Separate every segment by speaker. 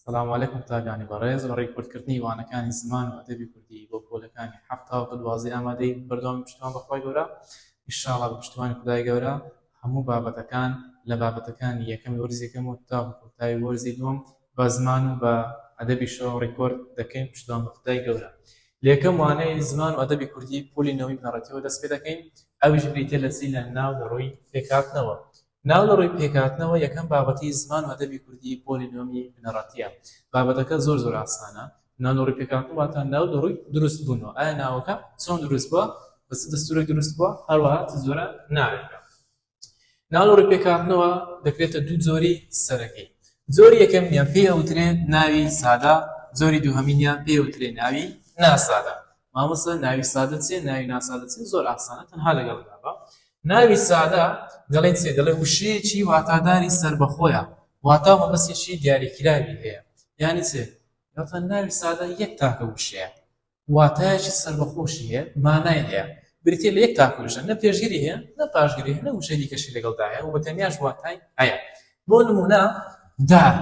Speaker 1: سلام علیکم قوتابیانی بەڕێز، بە ڕیکۆردکردنی وانەکانی زمان و ئەدەبی کوردی بۆ پۆلەکانی حەفت تاوەکو دوازدەی ئامادەیی بەردەوامی پشتیوان بە خوای گەورە ان شاء اللە بە پشتیوانی خودای گەورە هەموو بابەتەکان لە بابەتەکانی یەکەمی وەرزی یەکەم و تاوەکو کۆتایی وەرزی دووەم بە زمان و بە ئەدەبیشەوە ڕیکۆرد دەکەین پشتیوان بە خودای گەورە لە یەکەم وانەی زمان و ئەدەبی کوردی پۆلی نۆمی بنەڕەتیەوە دەست پێ دەکەین ئەویش بریتیە لە چی لە ناو لە ڕووی پێکهاتنەوە ناو لە ڕووی پێکهاتنەوە یەکەم بابەتی زمان و ئەدەبی کوردی پۆلی نۆمی بنەڕەتییە. بابەتەکە زۆر زۆر ئاسانە. ناو لە ڕووی پێکهاتن واتە ناو لە ڕووی دروست بوونەوە. ئایا ناوەکە چۆن دروست بووە؟ بە چ دەستوورێک دروست بووە؟ هەروەها چ جۆرە ناوێکە؟ ناو لە ڕووی پێکهاتنەوە دەکرێتە دوو جۆری سەرەکی. جۆری یەکەمیان پێی ئەوترێ ناوی سادە، جۆری دووهەمینیان پێی ئەوترێ ناوی ناسادە. مامۆستا ناوی سادە چیە ناوی ناسادە چیە زۆر ئاسانە تەنها لەگەڵ بە ناوی سادە دەڵێن چیە دەڵێ وشەیەکی واتاداری سەربەخۆیە واتا و مەبەستێکی دیاریکراوی هەیە یانی چێ واتە ناوی سادە یەک تاکە وشەیە واتایەکی سەربەخۆشی هەیە مانای هەیە بریتیە لە یەک تاکە وشە نە پێشگری هەیە نە پاشگری هەیە نە وشەی دیکەشی لەگەڵدا هەیە و بە تەنیاش واتای هەیە بۆ نمونە دار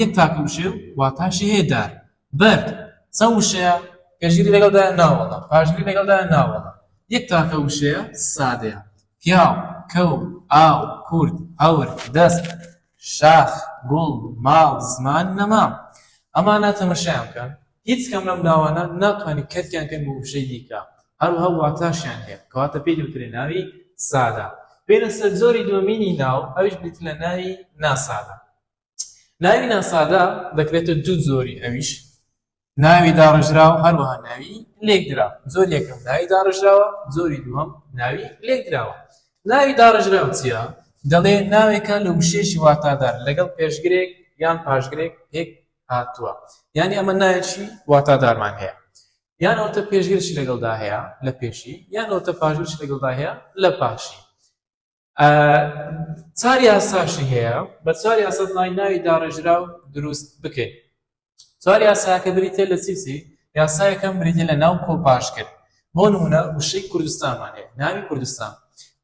Speaker 1: یەک تاکە وشەیە و واتاشی هەیە دار بەرد چەند وشەیە؟ پێشگری لەگەڵدایە؟ ناوەڵا. پاشگری لەگەڵدایە؟ ناوەڵا. یەک تاکە وشەیە سادەیە. پیاو، کەو، ئاو، کورد، هەور، دەست، شاخ، گوڵ، ماڵ، زمان، نەمام. ئەمانە تەمەشایان بکەن هیچ کام لەم ناوانە ناتوانین کەرتیان کەین بۆ وشەی دیکە هەروەها واتاشیان هەیە کەواتە پێی دەوترێ ناوی سادە. بێینە سەر جۆری دووەمینی ناو ئەویش بریتیە لە ناوی ناسادە. ناوی ناسادە دەکرێتە دوو جۆری ئەویش ناوی داڕێژراو هەروەها ناوی لێکدراو جۆری یەکەم ناوی داڕێژراوە جۆری دووەم ناوی لێکدراوە ناوی داڕێژراو چییە دەڵێ ناوێکە لە وشەیەکی واتادار لەگەڵ پێشگرێک یان پاشگرێک پێک هاتووە یعنی ئەمە ناوێکی واتادارمان هەیە یان ئەوتە پێشگرشی لەگەڵدا هەیە لە پێشی یان ئەوتە پاشگرشی لەگەڵدا هەیە لە پاشی چار یاساشی هەیە بە چار یاسا ناوی ناوی داڕێژراو دروست بکەین چوار یاساکە بریتە لە چی چی یاسایەکەم بریتە لە ناو کۆپاشکرد بۆ نمونە وشەی کوردستانمان هەیە ناوی کوردستان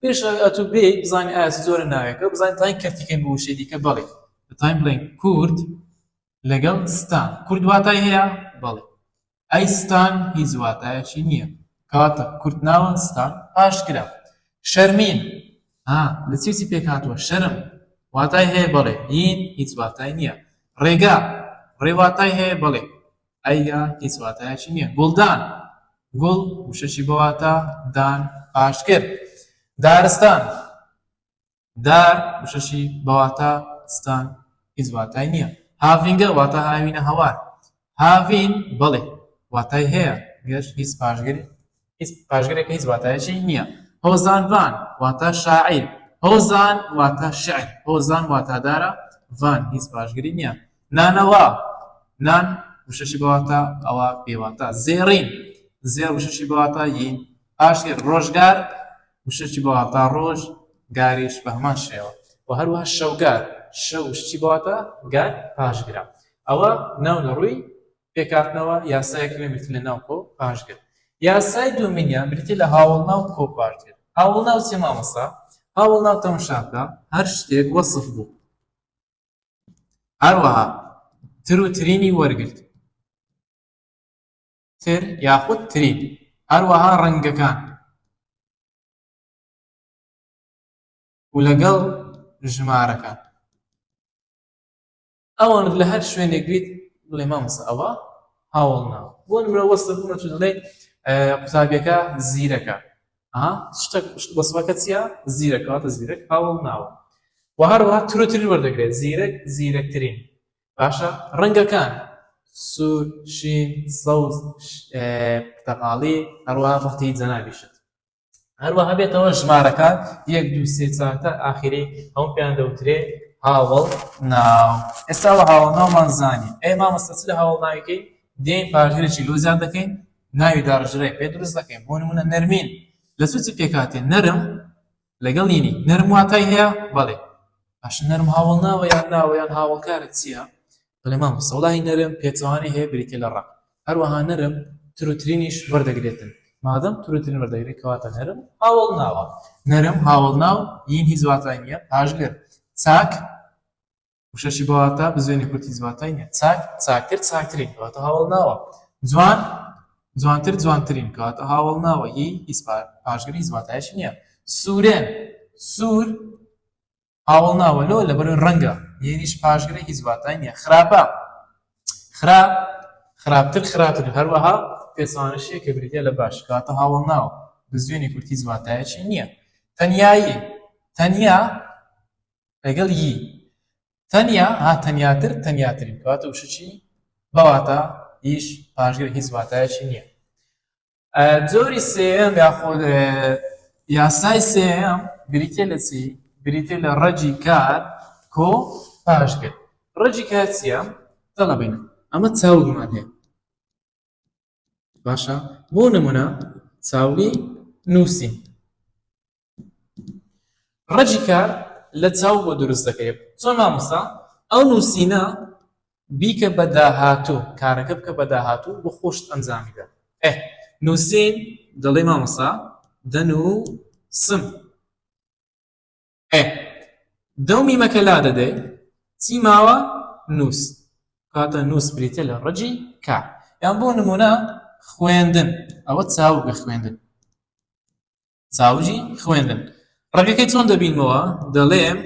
Speaker 1: پێش ئەتو بێ بزانانی ئایا چ جۆرە ناوێکە بزانین تاین کەرتیکەین بۆ وشەی دیکە بەڵێ دەتوانین بڵێین کورد لەگەڵ ستان کورد واتای هەیە بەڵێ ئەی ستان هیچ واتایەکی نییە کەواتە کورت ناوە ستان پاشگرە شەرمین ها لە چی چی پێک هاتووە شەرم واتای هەیە بەڵێ یین هیچ واتای نییە ڕێگا ڕێ واتای هەیە بەڵێ ئەیگا هیچ واتایەکی نییە گوڵدان گوڵ وشەشی بەواتە دان پاشگر دارستان دار وشەشی بە واتا ستان هیچ واتای نییە. هاڤینگە واتا هاوینە هەوار. هاڤین بەڵێ واتای هەیە گەر هیچ پاشگر هیچ پاشگرێک هیچ واتایەکی نییە. هۆزانڤان واتا شاعیر. هۆزان واتا شعر. هۆزان واتادارە ڤان هیچ پاشگری نییە. نانەوا نان وشەشی بە واتا ئەوە بێواتا. زێڕین زێڕ وشەشی بە واتا یین پاشگر ڕۆژگار وشەکی بە واتا ڕۆژ، گاریش بە هەمان شێوە و هەروەها شەوگار، شەو وشەکی بە واتا گار پاشگرە. ئەوە ناو لە ڕووی پێکهاتنەوە یاسایەکەمیان بریتیە لە ناو کۆ پاشگر. یاسای دووەمینیان بریتیە لە هاوەڵناو کۆ پاشگر. هاوەڵناو چیە مامۆستا؟ هاوەڵناو تەماشا بکە هەر شتێک وەسف بوو هەروەها تر و ترینی وەرگرت تر یاخود ترین هەروەها ڕەنگەکان و لەگەڵ ژمارەکان ئەوان لە هەر شوێنێک بیت بڵێ مامۆستا ئەوە هاوڵ ناوە بۆ نمرە وەستە بوونە چ دەڵێ قوتابیەکە زیرەکە شتە وەسفەکە چییە زیرەکە واتە زیرەک هاوڵ ناوە و هەروەها تروترین وەردەگرێت زیرەک زیرەکترین باشە ڕەنگەکان سوور شین سەوز پرتەقاڵی هەروەها وەختی جەنابیشت هەروەها بێتەوە ژمارەکان یەک دوو سێ چوار تا ئاخری هەموو پێیان دەوترێ هاوڵ ناو ئێستا وە هاوڵ ناومان زانی ئەی مامۆستا چ لە هاوڵ ناویکەی دێین پاشگرێکی لۆ زیاد دەکەین ناوی داڕژرای پێ دروست دەکەین بۆ نمونە نەرمین لە چ چی پێکهاتێ نەرم لەگەڵ ینی نەرم واتای هەیە بەڵێ باشە نەرم هاوڵ ناوە یان ناوە یان هاوڵکارە چییە بەڵێ مامۆستا وەڵاهی نەرم پێچەوانەی هەیە بریتیە لە ڕەق هەروەها نەرم تروترینیش وەردەگرێتن مادەم تروترین وەردەگرێت کەواتە نەرم هاوڵ ناوە نەرم هاوڵ ناو یین هیچ واتای نییە پاشگر چاک. وشەشی بە واتا بزوێنی کورت هیچ واتای نییە. چاک، چاکتر، چاکترین، کەواتە هاوەڵناوە. جوان، جوانتر، جوانترین، کەواتە هاوەڵناوە. ی هیچ پاشگر هیچ واتایەکی نییە. سوورێن، سوور هاوەڵناوە لۆ لەبەرئەوەی ڕەنگە. یێنیش پاشگرە هیچ واتای نییە. خراپە، خراپ، خراپتر، خراپتر، هەروەها پێچەوانەشیە کە بریتیە لە باش، کەواتە هاوەڵناوە. بزوێنی کورت هیچ واتایەکی نییە. تەنیایی، تەنیا لەگەڵ ی تەنیا ها تەنیاتر تەنیاترین کەواتە وشە چی بەواتە یش پاشگر هیچ واتایەکی نییە. جۆری سێیەم یاخود یاسای سێیەم بریتە لە چی؟ بریتە لە ڕەگی کار کۆ پاشگر. ڕەگی کار چییە؟ تەڵەبینە ئەمە چاوگمان هەیە باشە بۆ نمونە چاوگی نووسین ڕەگی کار لە چاو بۆ دروست دەکرێت چۆن مامۆستا ئەو نووسینە بیکە بە داهاتوو کارەکە بکە بە داهاتوو بۆ خۆشت ئەنجامی دە ئێ نووسین دەڵێ مامۆستا دەنووسم ئێ دەو میمەکە لا دەدەی چی ماوە نووس کاتە نووس بریتە لە ڕەگی کار یان بۆ نمونە خوێندن ئەوە چاوگە خوێندن چاوگی خوێندن ڕەگەکەی چۆن دەبینمەوە دەڵێم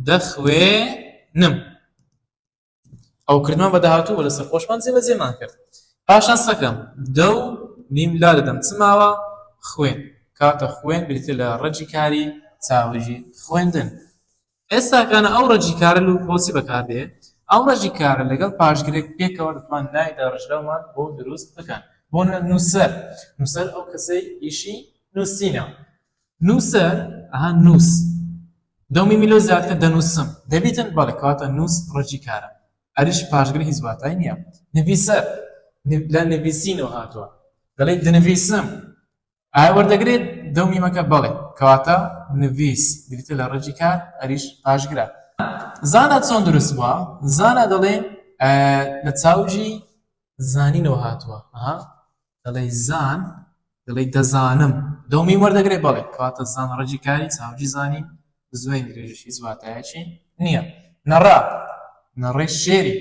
Speaker 1: دەخوێنم ئەو کردمان بە داهاتوو وە لەسەر خۆشمان جێبەجێمان کرد پاشان سەکەم دە و میم لا دەدەم چ ماوە خوێن کاتە خوێن بریتە لە ڕەگی کاری چاوگی خوێندن ئێستاکانە ئەو ڕەگی کارە لو بۆچی بەکاردێ؟ ئەو ڕەگی کارە لەگەڵ پاشگرێک پێکەوە دەتوان ناوی داڕێژراومان بۆ دروست بکەن. بۆ نمونە نووسەر، نووسەر ئەو کەسەی ئیشی نووسینە. نووسەر، ئەها نووس. دەو میمی لۆ زیاد کە دەنووسم. دەبیتن؟ بەڵێ کەواتە نووس ڕەگی کارە. ئەریش پاشگر هیچ واتای نییە. نڤیسەر، لە نڤیسینەوە هاتووە. دەڵێی دنڤیسم. ئایا وەردەگرێت دەو میمەکە؟ بەڵێ. کەواتە نڤیس بریتیە لە ڕەگی کار، ئەریش پاشگرە. زانا چۆن دروست بووە؟ زانا دەڵێ لە چاوگی زانینەوە هاتووە. ئەها دەڵێ زان، دەڵێ دەزانم. دەو میم وەردەگرێ؟ بەڵێ. کەواتە زان ڕەگی کاری چاوگی زانین، بزوێن درێژیش هیچ واتایەکی نییە. نەڕە، نەڕەی شێری.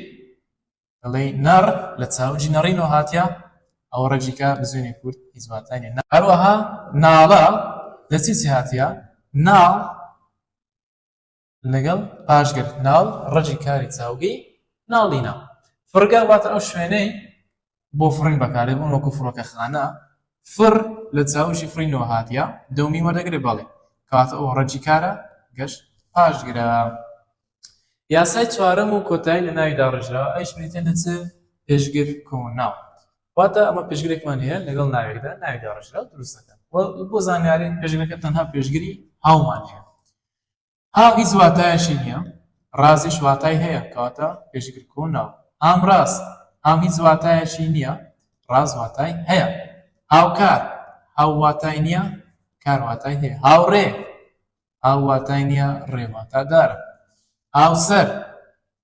Speaker 1: دەڵێی نەڕ لە چاوگی نەڕینەوە هاتیە ئەوە ڕەگیکە بزوێنی کورت هیچ واتای نیە. هەروەها ناڵە لە چی چی هاتیە؟ ناڵ لەگەڵ پاشگر ناڵ ڕەگی کاری چاوگی ناڵینە. فڕگە واتە ئەو شوێنەی بۆ فڕین بەکاردێت بۆ وەکو فڕۆکەخانە فڕ لە چاوگی فڕینەوە هاتیە دەومی وەردەگرێ بەڵێ کەواتە ئەوە ڕەگی کارە گەشت پاشگرە. یاسای چوارەم و کۆتایی لە ناوی داڕێژراوە ئەویش بریتیە لە چ؟ پێشگر کۆ ناو. واتە ئەمە پێشگرێکمان هەیە لەگەڵ ناوێکدا ناوی داڕێژراو دروست دەکەن. بۆ زانیاری پێشگرەکە تەنها پێشگری هاومان هەیە. هاو هیچ واتایەکی نییە، ڕازیش واتای هەیە کەواتە پێشگر کۆ ناو. هامڕاز هام هیچ واتایەکی نییە، ڕاز واتای هەیە. هاوکار هاو واتای نییە، کار واتای هەیە. هاوڕێ هاو واتای نییە، ڕێ واتادارە. هاوسەر،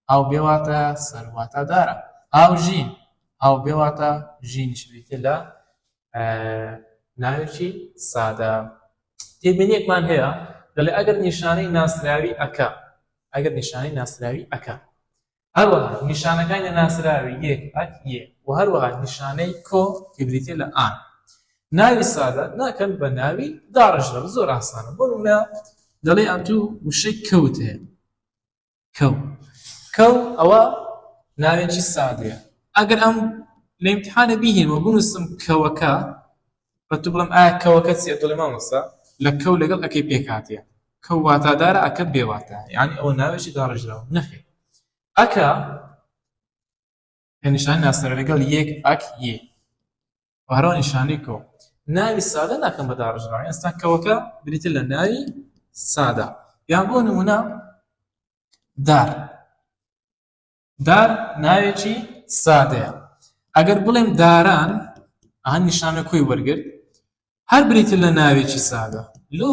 Speaker 1: هاو بێ واتایە، سەر واتادارە. هاوژین، هاو بێ واتا، ژینیش بریتیە لە ناوێکی سادە. تێبینیەکمان هەیە دەڵێ ئەگەر نیشانەی ناسراوی ئەکە، ئەگەر نیشانەی ناسراوی ئەکە هەروەها نیشانەکانی نەناسراوی یەک، ئەک، یێ و هەروەها نیشانەی کۆ کە بریتییە لە ئان. ناوی سادە ناکەن بە ناوی داڕێژراو زۆر ئاسانە بۆ نمونە دەڵێ ئەتوو وشەی کەوت هەیە کەو کەو ئەوە ناوێکی سادەیە ئەگەر ئەم لە ئیمتحانە بیهێنمەوە بنووسم کەوەکە بە تو بڵێم ئایا کەوەکە چیە دەڵێ مامۆستا لە کەو لەگەڵ ئەکەی پێکهاتیە کەو واتادارە ئەکە بێ واتایە یعنی ئەوە ناوێکی داڕێژراوە نەخێر ئەکە کە نیشانەی ناسراوە لەگەڵ یەک ئەک یێ و هەروە نیشانەی کۆ ناوی سادە ناکەم بە داڕێژراوە ئێستا کەوەکە بریتە لە ناوی سادە یان بۆ نمونە دار دار ناوێکی سادەیە. ئەگەر بڵێم داران، ئەها نیشانە کۆی وەرگرت، هەر بریتیە لە ناوێکی سادە. لۆ؟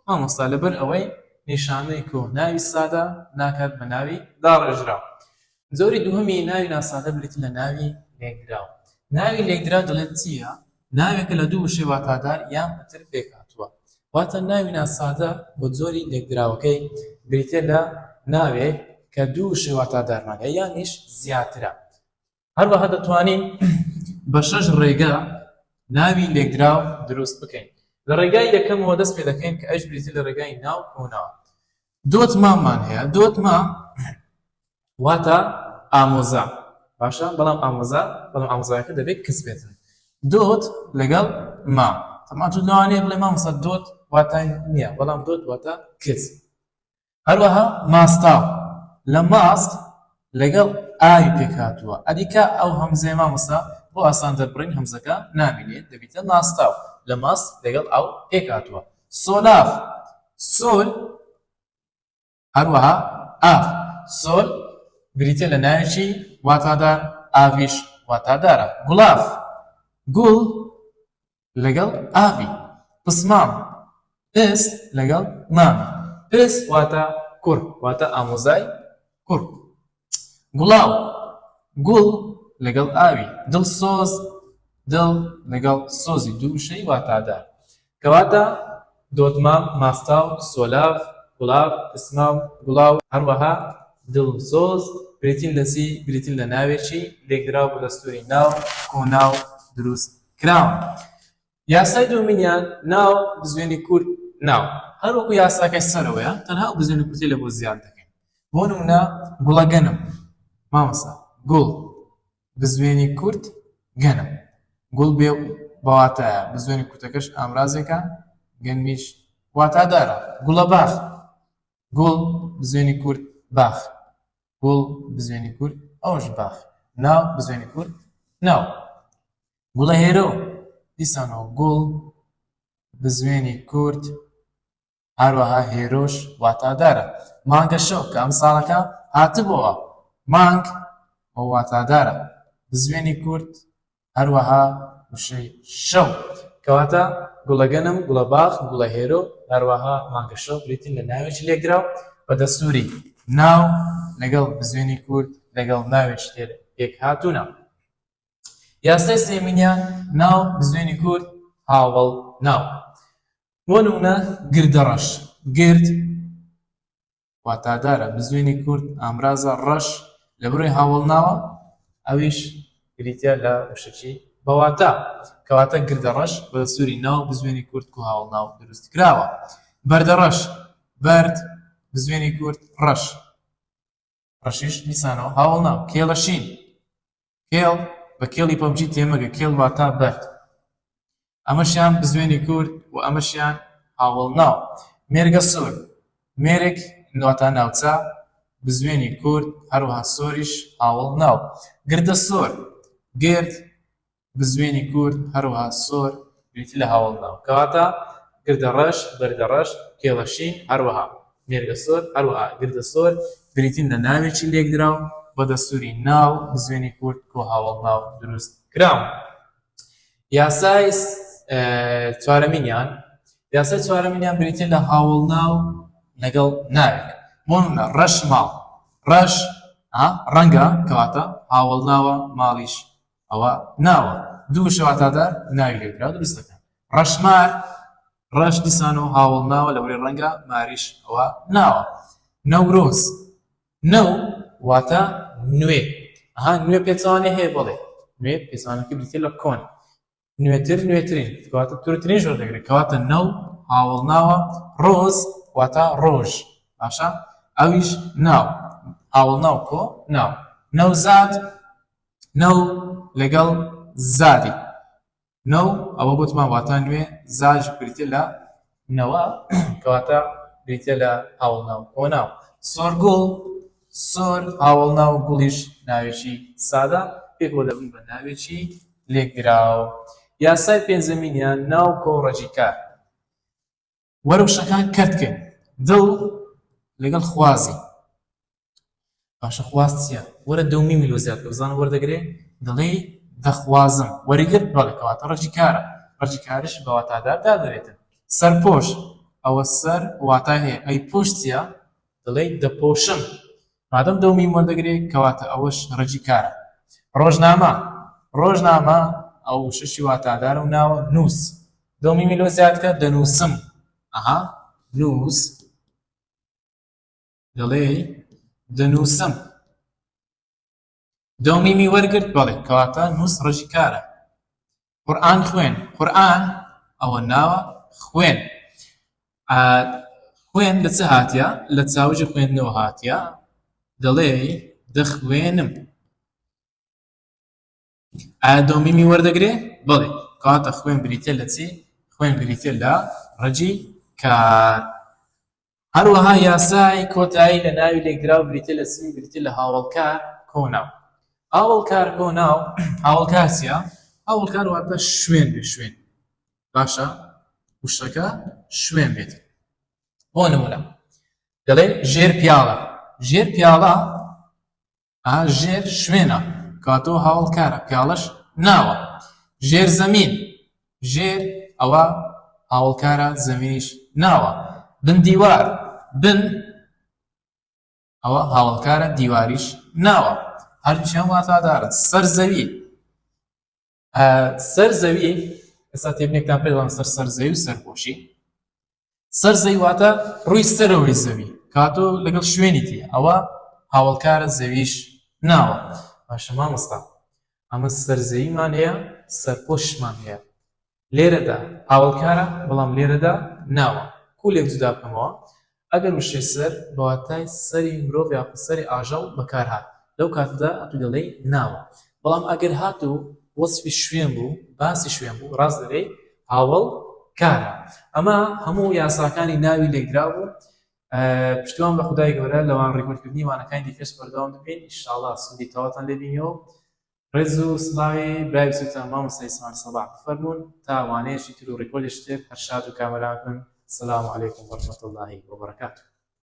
Speaker 1: مامۆستا لەبەر ئەوەی نیشانەی کۆ ناوی سادە ناکات بە ناوی داڕێژراو. جۆری دووهەمی ناوی ناسادە بریتیە لە ناوی لێکدراو. ناوی لێکدراو دەڵێت چییە؟ ناوێکە لە دوو وشەی واتادار یان پتر پێکهاتووە. واتە ناوی ناسادە بۆ جۆری لێکدراوەکەی بریتیە لە ناوێک. کە دوو وشەی واتادارمان هەیە یانیش زیاترە. هەروەها دەتوانین بە شەش ڕێگا ناوی لێکدراو دروست بکەین. لە ڕێگای یەکەمەوە دەست پێ دەکەین کە ئەویش بریتیە لە ڕێگای ناو کۆناو. دۆتمامان هەیە، دۆتما واتە ئامۆزا، باشە بەڵام ئامۆزا بەڵام ئامۆزایەکە دەبێت کچ بێتن. دۆت لەگەڵ ما، تەبعەن تۆ لەوانەیە بڵێ مامۆستا دۆت واتای نییە، بەڵام دۆت واتە کچ. هەروەها ماستاو لە ماست لەگەڵ ئاوی پێکهاتووە ئەدی کا ئەو هەمزەیە مامۆستا بۆ ئاسان دەربڕین هەمزەکە نامینێت دەبیتە ماستاو لە ماست لەگەڵ ئاو پێکهاتووە سۆلاف سۆل هەروەها ئاف سۆل بریتە لە ناوێکی واتادار ئاویش واتادارە گوڵاف گوڵ لەگەڵ ئاڤی پسمام، پس لەگەڵ مامی، پس واتە کوڕ واتە ئامۆزای کوڕ. گوڵاو، گوڵ لەگەڵ ئاوی. دڵسۆز، دڵ لەگەڵ سۆزی، دوو وشەی واتادار. کەواتە دۆتمام، ماستاو، سۆلاڤ، گوڵاڤ، پسمام، گوڵاو، هەروەها دڵسۆز بریتین لە چی؟ بریتین لە ناوێکی لێکدراو بە دەستووری ناو، کۆناو دروست کراون. یاسای دووەمینیان ناو بزوێنی کورت ناو هەر وەکو یاساکەی سەرەوەیە تەنها ئەو بزوێنی کورتەی لە بۆ زیاد دەکەین بۆ نمونە گوڵە گەنم مامۆستا گوڵ بزوێنی کورت گەنم گوڵ بێ بەواتایە بزوێنی کورتەکەش ئامرازێکە گەنمیش واتادارە گوڵە باخ گوڵ بزوێنی کورت باخ گوڵ بزوێنی کورت ئەوش باخ ناو بزوێنی کورت ناو گوڵە هێرۆ دیسانەوە گوڵ بزوێنی کورت هەروەها هێرۆش واتادارە مانگە شەو کە ئەم ساڵەکە هاتبۆوە مانگ ئەو واتادارە بزوێنی کورت هەروەها وشەی شەو. کەواتە گوڵەگەنم، گوڵەباخ، گوڵەهێرۆ، هەروەها مانگەشەو بریتین لە ناوێکی لێکدراو بە دەستووری ناو لەگەڵ بزوێنی کورت لەگەڵ ناوێکی تر پێکهاتوونە. یاسای سێیەمینیان ناو بزوێنی کورت هاوەڵ ناو. بۆ نموونە گردەڕەش، گرد، واتادارە، بزوێنی کورت، ئامرازە، ڕەش، لە بڕی هاوەڵناوە، ئەویش بریتیە لە وشەکی بە واتا، کەواتە گردە ڕەش بە دەستووری ناو بزوێنی کورت کو هاوەڵناو دروست کراوە. بەردە ڕەش، بەرد، بزوێنی کورت، ڕەش، ڕەشیش دیسانەوە هاوەڵناو. کێڵە شین، کێڵ، بە کێڵی پەبجی تێمەگە، کێڵ واتا بەرد. ئەمەشیان بزوێنی کورت و ئەمەشیان هاوەڵناو. مێرگەسۆر، مێرگ واتا ناوچە، بزوێنی کورت، هەروەها سۆریش هاوەڵناو. گردەسۆر، گرد، بزوێنی کورت، هەروەها سۆر بریتی لە هاوەڵناو. کەواتە گردەڕەش، بەردەڕەش، کێڵەشین، هەروەها مێرگەسۆر، هەروەها گردەسۆر بریتین لە ناوێکی لێکدراو بە دەستووری ناو، بزوێنی کورت، کۆ هاوەڵناو دروست کراون. یاسای چوارەمینیان یاسای چوارەمینیان بریتیە لە هاوڵناو لەگەڵ ناوێک بۆ نمونە ڕەش ماڵ ڕەش ڕەنگە کەواتە هاوڵناوە ماڵیش ئەوە ناوە دوو وشە واتادار ناوی لێکدراو دروست دەکەن ڕەشمار ڕەش دیسان و هاوڵناوە لەوەی ڕەنگە ماریش ئەوە ناوە نەورۆز نەو واتە نوێ. ئەها نوێ پێچەوانەی هەیە بەڵێ نوێ پێچەوانەکەی بریتیە لە کۆن نوێتر نوێترین کەواتە تورترین ژۆر دەگرێت کەواتە نەو هاوڵناوە ڕۆز واتە ڕۆژ باشە ئەویش ناو هاوڵناو کۆ ناو نەوزاد نەو لەگەڵ زادی نەو ئەوە گوتمان واتە نوێ، زاج بریتیە لە نەوە کەواتە بریتیە لە هاوەڵناو کۆناو. سۆرگوڵ، سۆر هاوەڵناو گوڵیش ناوێکی سادە پێکەوە دەبن بە ناوێکی لێکدراو. یاسای پێنجەمینیان ناو کۆ ڕەگی کار. وەرە وشەکان کەرت کەین. دڵ لەگەڵ خوازی. باشە خواست چییە؟ وەرە دە و میمی لۆ زیاد کە بزانە وەردەگرێ دەڵێی دەخوازم وەریگرت بەڵێ کەواتە ڕەگی کارە ڕەگی کارش بە واتادار دادەنرێتن سەرپۆش ئەوە سەر واتای هەیە ئەی پۆش چییە؟ دەڵێی دەپۆشم مادەم دە و میم وەردەگرێ کەواتە ئەوەش ڕەگی کارە ڕۆژنامە ڕۆژنامە ئەو وشەشی واتادارە و ناوە نووس دە و میمی لۆ زیاد کە دەنووسم ئەها نووس دەڵێی. دەنووسم. دۆمیمی وەرگرت بەڵێ کەواتە نووس ڕەگی کارە. قورئان خوێن قورئان ئەوە ناوە خوێن خوێن لە چ هاتیە لە چاوجی خوێندنەوە هاتیە دەڵێ دەخوێنم ئایا دۆمیمی وەردەگرێ بەڵێ کەواتە خوێن بریتە لە چی خوێن بریتە لە ڕەگی کار هەروەها یاسای کۆتایی لە ناوی لێکدراو بریتە لە چی؟ بریتە لە هاوەڵکار کۆناو. هاوەڵکار کۆناو، هاوەڵکار چییە؟ هاوەڵکار واتە شوێن بێ شوێن. باشە وشەکە شوێن بێت. بۆ نمونە دەڵێن ژێر پیاڵە ژێر پیاڵە ئا ژێر شوێنە کەواتەوە هاوەڵکارە پیاڵەش ناوە ژێر زەمین ژێر ئەوە هاوەڵکارە زەمینیش ناوە بن دیوار بن ئەوە هاوەڵکارە دیواریش ناوە هەردووکیان واتادارن سەر زەوی سەر زەوی ئێستا تێبنێکتان پێ دەڵێم سەر سەر زەوی و سەرپۆشی سەر زەوی واتە ڕووی سەرەوەی زەوی کاتۆ لەگەڵ شوێنی تی ئەوە هاوڵکارە زەویش ناوە باشە مامۆستا ئەمە سەرزەویمان هەیە سەرپۆشمان هەیە لێرەدا هاوڵکارە بەڵام لێرەدا ناوە کو لێک جودا بکەمەوە ئەگەر وشەی سەر بە واتای سەری مرۆڤ یاخود سەری ئاژەڵ بەکارهات لەو کاتەدا ئەتوو دەڵێی ناوە بەڵام ئەگەر هاتوو وەسفی شوێن بوو باسی شوێن بوو ڕاست دەرێی هاوەڵ کارە ئەمە هەموو یاساکانی ناوی لێکدراو بوو پشتیوان بە خودای گەورە لەوان ڕیکۆردکردنی وانەکانی دیکەش بەردەوام دەبین ئیشاڵا سوودی تەواوتان لێ بینیەوە ڕێز و سڵاوی برای بچوکتان مامۆستا ئیسماعیل سەباح بفەرموون تا وانەیەکی تر و ڕیکۆردێکی تر هەر شاد و کامەران بن سلام علیکم ورحمة اللە وبرکاته.